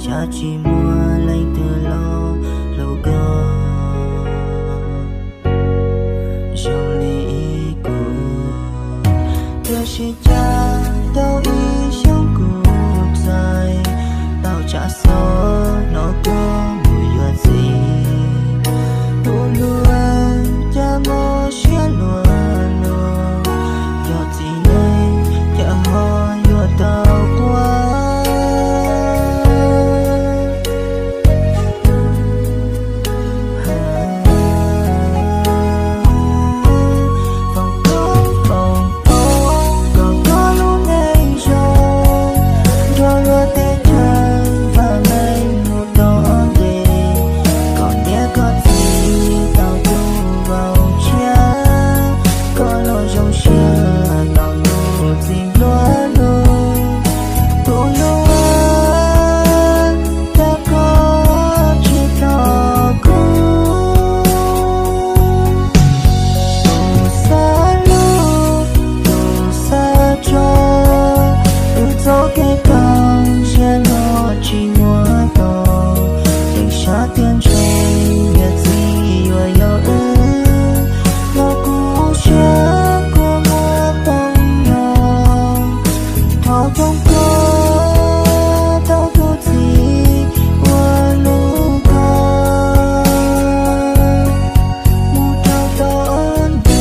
cas tsis muaj leej twg los hlub koj zoo li kuv. Tiam sis cas tau ib xyoos kuv txais tau tshav xov no koj mus yuav txiv. Tus hluas cas mob siab luag luag, yog txiv neej cas ho yuav tau quaj. Foom koob foom hmoov kom koj lub neej zoo, nrog luag teb chaws vam meej mus tau ntev. Koj niam koj txiv tau tus vauv tshiab, koj los zoo siab tau tus txiv nplua nuj. Tus hluas cas koj tsis hlub kuv, tus xav hlub tus xav tso, wb txoj kev tag siab no tsis muaj tau. Yeej xav tias ntshe niam txiv yuav yog wb, los kuv siab kua muag poob nyob. Thov foom koob tau tus txiv uas hlub koj mus rau tau ntev.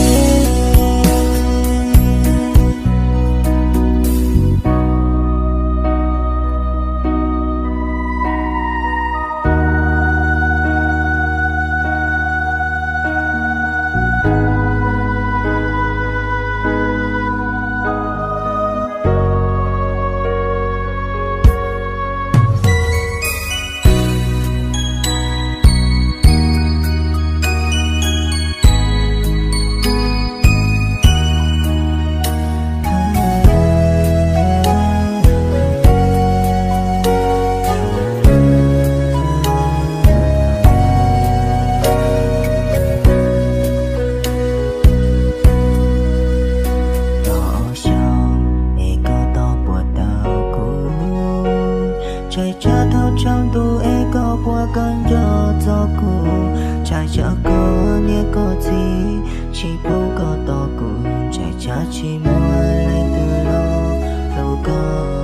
Tau xyoo es koj tau puas tau kuv, ntshai tsam tau tsawg ntu es koj puas kawm ncauj txog kuv, ntshai tsam koj niam koj txiv tsis pub koj tos kuv, ntshai tsam tsis muaj leej twg los hlub koj